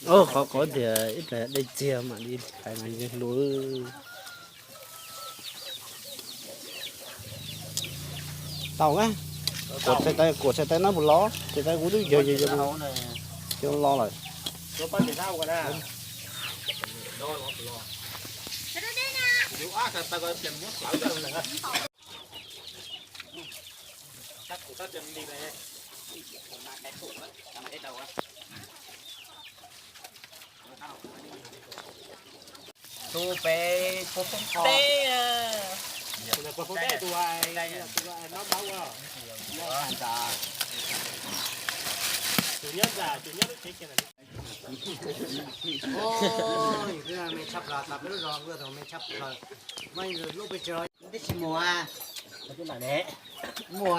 Qhov qhov tias ib pliag dej txiag mam li hais mas ntshe hluas. Tau na. Kuam txhais tais, kuam txhais tais no puas los? Txhais tais kuv twb yog yog yog cov los lawm. Tus pem puag Foob Teb. Puag Foob Teb tus, tus no maub. Tus nyob ntawm, tus nyob lub tsev kiag ntawm. Me tshaj plaws, tas peb lub zos kuj yog tus me tshaj plaws. Muaj lub pes tsawg los tib si mus, mus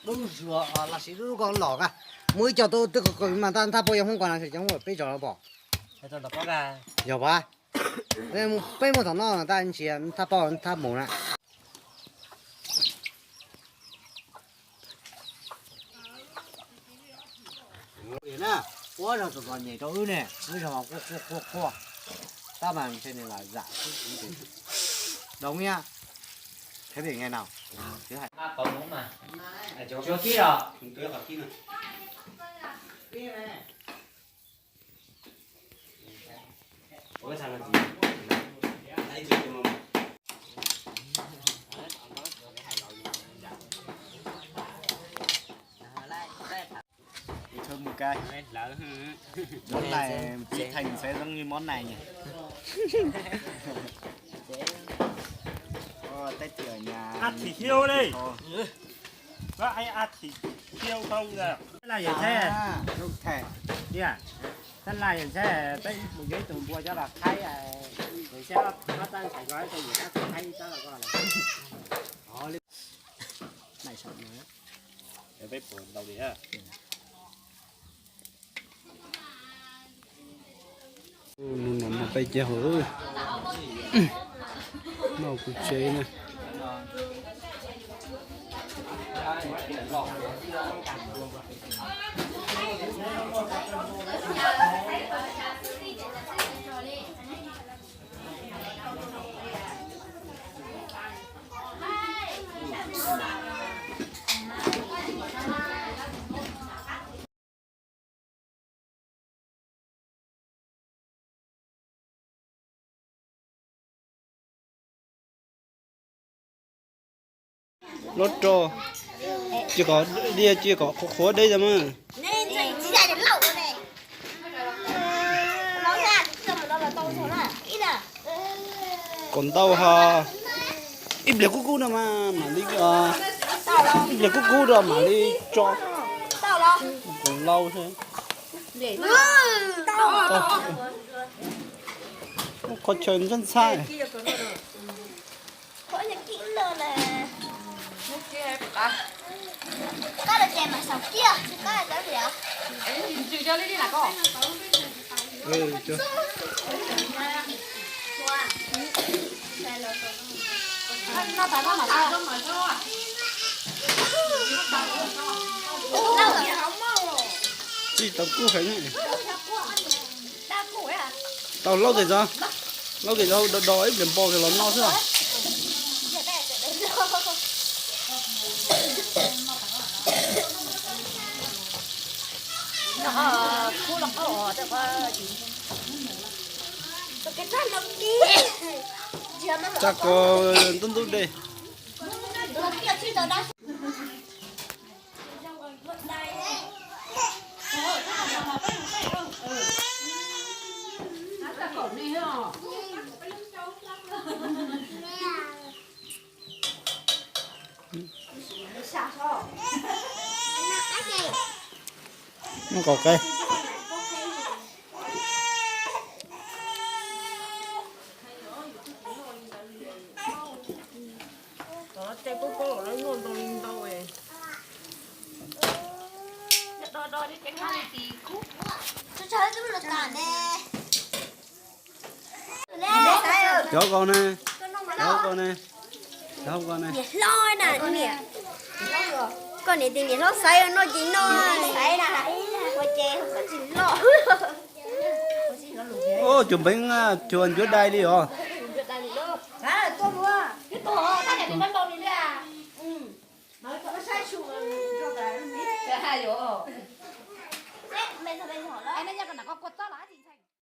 lub zuag los sis lub koj los ka, mus ib co tau twb kawg mas tab ntag pab yog Hmoob ko na, cov Hmoob peb zos los pom. Yog pab, peb muaj tom no tab ntsia thab pab thab mus na. Ua zog txom txom nyem rau wb ne, wb zog mas quaj quaj quaj quaj, tab mas ntshe nws lam zam xwb. Doos yam, khev pem nge no, tsis hais. Tsuav kib los? Món này pib thay mình sẽ giống như món này nhỉ. Ơ, Tết thì ở nhà. Ăn thịt heo đi. Có ai ăn thịt heo không giờ? Thế là giờ thế. Lúc thế. Thế là giờ thế, tới một ghế tụi bua cho là Thái, rồi sẽ có tới Sài Gòn, tôi vừa có Thái cho là con này. Nws no mas peb cov hauv noj kuv tsev na. Lov rau, cia kom dej, cia kom qhuav dej mas. Kom ntau ho, ib pliag kub kub no mas mam li, ib pliag kub kub rau mam li tso. Kuv lau thiab. Qhov chaw ntxhab ntxhab. Tsis tau kub heev. Tau laub tes tso, laub tes tso, do do ib pliag npo kiag los noj xwb. Tsam ko ntub ntub dej. Noj kom qab. Cov ko ne, cov ko ne, cov ko ne. Niam hlob na, niam, koj niam tias niam hlob xaiv noj ces noj, xaiv na, ua ces koj tsis loj. Cov npeev cuag ncuav dai li os.